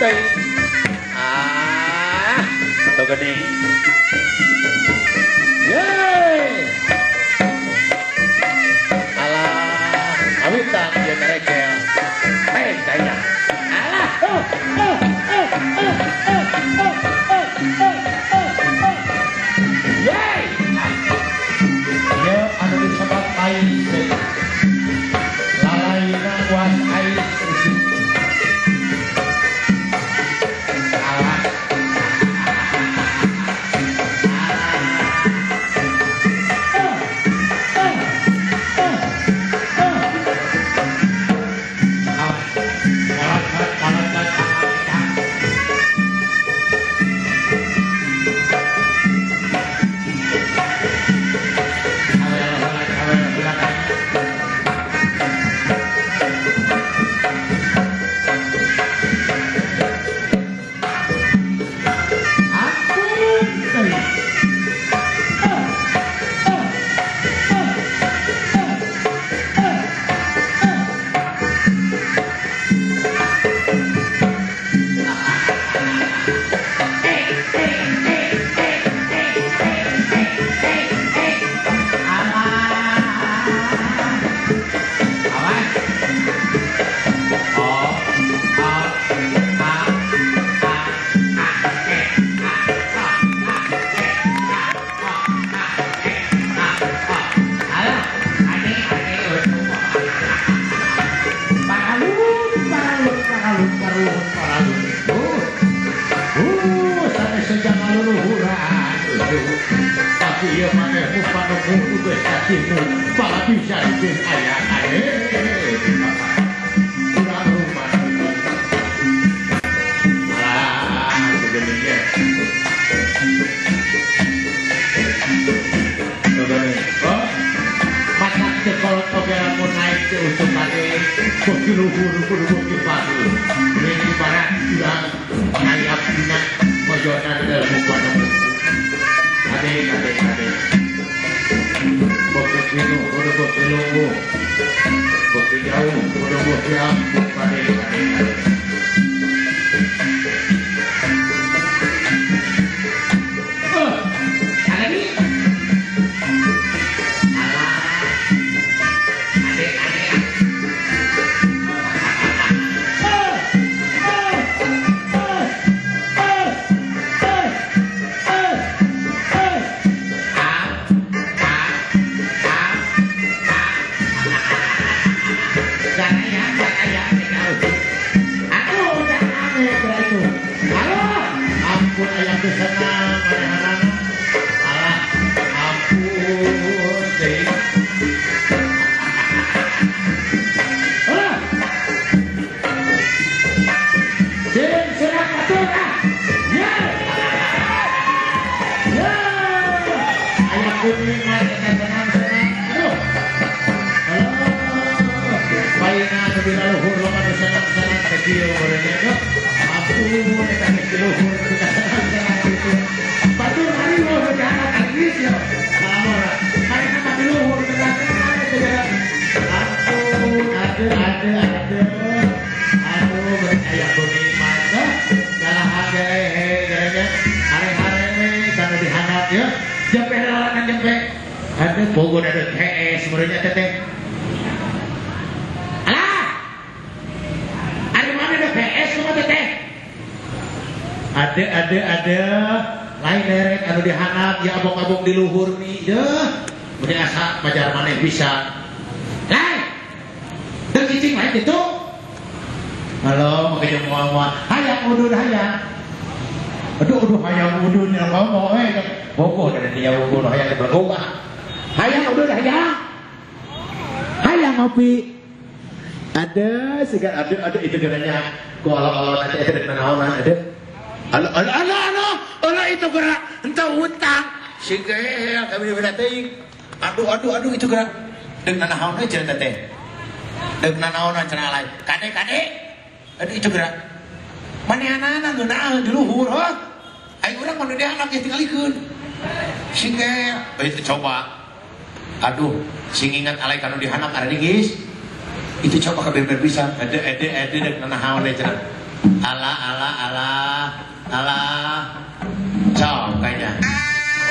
teuing. Ah, tuh geuning. Yeay. Alah, awitan ieu terekel. Hei, tanya. Alah. Yeay. Ieu anu disebat ais. Lalaina was ais. Alah. Ada itu geranya kalau nanti ada naonan ada alo alo alo alo alo itu gerak entah utang si gel kami beda teuing aduh aduh aduh itu gerak deuk nanaon cenah teh deuk nanaon cenah lain kade kade aduh itu gerak manehanana ngeunaheun di luhur heuh aing urang mah di anak ge tingalikeun si gel itu coba aduh sing ingat alai kanu dihanap ada geus itu coba ke beber bisa ada dek nanahaon deh cenah. Alah alah alah alah. Sok kayaknya.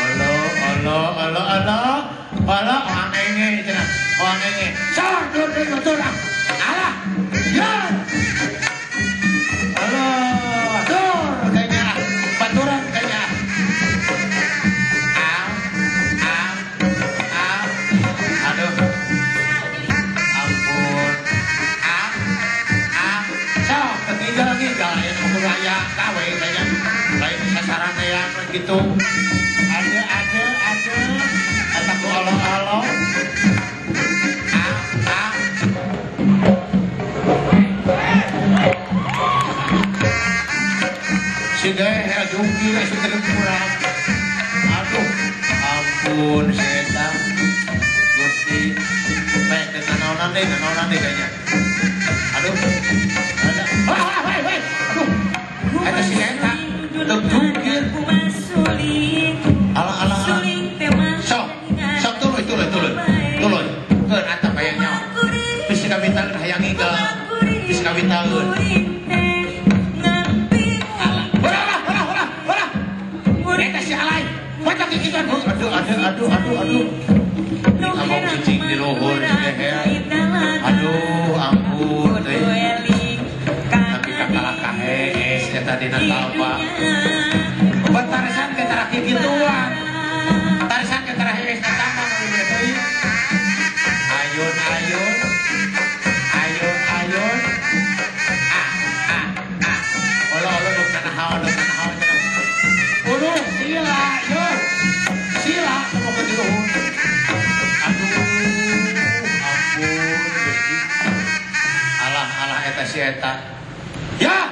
Olo olo olo olo olo angenge cenah. Angenge. Sok dur dur dur. Alah. Ya. Alah, dur kayaknya. Baturan kayaknya. Am am am. Aduh. Ampun. Am am. Sok ketinggalan ya kudu aya kawe kayaknya. Lain sasaran yang gitu. Ada ada ada. Eta ku olo-olo. Am am. Si gehel jungkir si kurang. Aduh, ampun setan. Gusti. Baik, nanaonan deh kayaknya. Aduh. Ada. Wah, wah, wah. Aduh. Eta si eta jungkir. Alah, alah, alah. Sok, sok tuluy, tuluy, tuluy. Tuluy. Keun atap hayang nyawa. Bisi kawitaeun hayang ngigel. Bisi kawitaeun. Eta si alay. Macam kikituan. Aduh, aduh, aduh, aduh, aduh. Ngomong cicing di luhur si gehel. Aduh, ampun teh. Tapi kakalah kahees eta dina talpa. Batarisan ke tara kikituan. Tarisan ke tara hees na tambah nu teuing. Ayun, ayun. Ayun, ayun. Ah, ah, ah. Olo, olo dok nanahaon, dok nanahaon. Aduh, sila, yo. Sila sama ke di luhur. Aduh, ampun Gusti. Alah, alah eta si eta. Ya.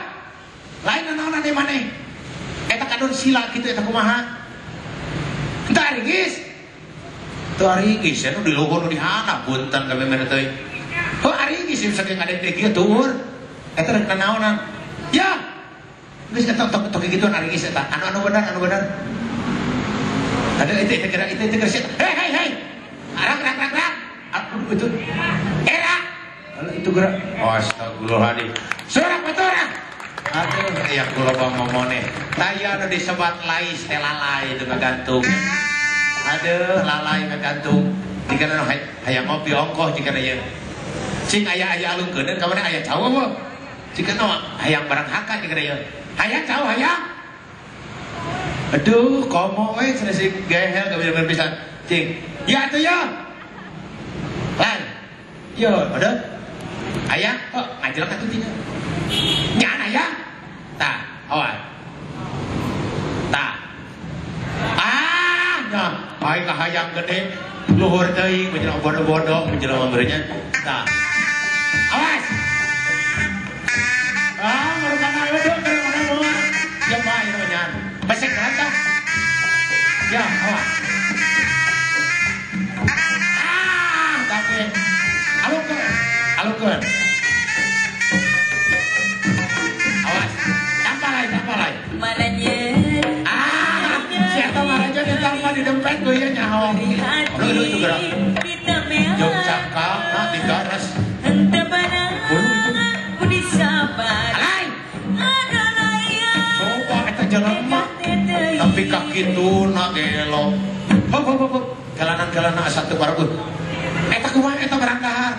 Lain nanaonan di maneh. Eta kadon sila kitu eta kumaha? Henteu aringis. Teu aringis anu di luhur nu di handap punten kami mere teuing. Heuh aringis saking ngadeg kieu tuur. Eta rek nanaonan. Ya. Geus eta tok tok gituan aringis eta. Anu anu benar, anu benar. Ada itu itu kira itu itu kira. Hei hei hei. Arak rak rak rak. Aduh itu. Era. Kalau itu gerak. Astagfirullahaladzim. Sorak batorang. Aduh, ya kula bang momone. Taya anu disebat lais teh lalai itu ngagantung. Aduh, lalai ngagantung. Jika anu hayang ngopi ongkoh jika ieu. Cing aya-aya alungkeun ka mana aya cau apa? Jika nu hayang barang hakan jika ieu. Hayang cau hayang. Aduh, komo we cenah si gehel gawe pisan. Cing. Ya atuh ya. Lan. Yo, aduh. Ayah, oh, ngajelek atuh tina. Nyaan ayah. Tah, awas. Tah. Ah, nah, bae ka hayang gede, luhur teuing menjelma bodoh-bodoh menjelma merenya. Tah. Awas. Ah, marukan ayo dong, mana moal. Ya bae namanya. Pesek tah. Ya, awas. Ah, tapi alungkeun, alungkeun. Awas, tampal lain, tampal lain. Ah, siapa marahnya ditampal di dempet gue ya nyaho. Aduh, itu gerak. Jom cangkang, nah digaras. Aduh, itu. Alay. Coba eta jalan mah. Tapi kaki tuh nak gelo. Hop, hop, hop, jalanan-jalanan asa teu baragut. Eta kumaha eta barang dahar.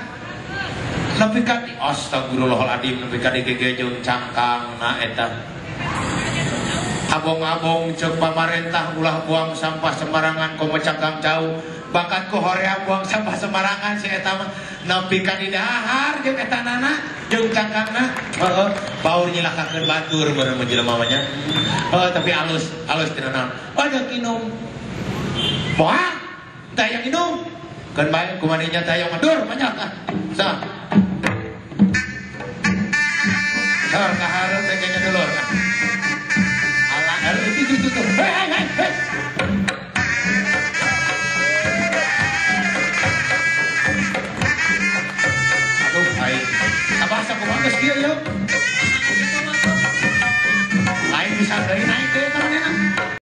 Nepi ka astagfirullahaladzim nepi ka digegejeung cangkangna eta. Abong-abong ceuk pamarentah ulah buang sampah sembarangan komo cangkang jauh. Bakat ku horea buang sampah sembarangan si eta mah nepi ka didahar jeung eta nana jeung cangkangna. Heeh, baur nyilakakeun batur meureun mun jelema mah nya. Heuh, tapi alus, alus tina naon. Aduh kinum. Moal, teh hayang minum. Keun bae kumaninya teh hayang madur banyak ah. Sah. Sor ka hareup teh kayaknya dulur. Alah, itu itu itu. Hei hei hei.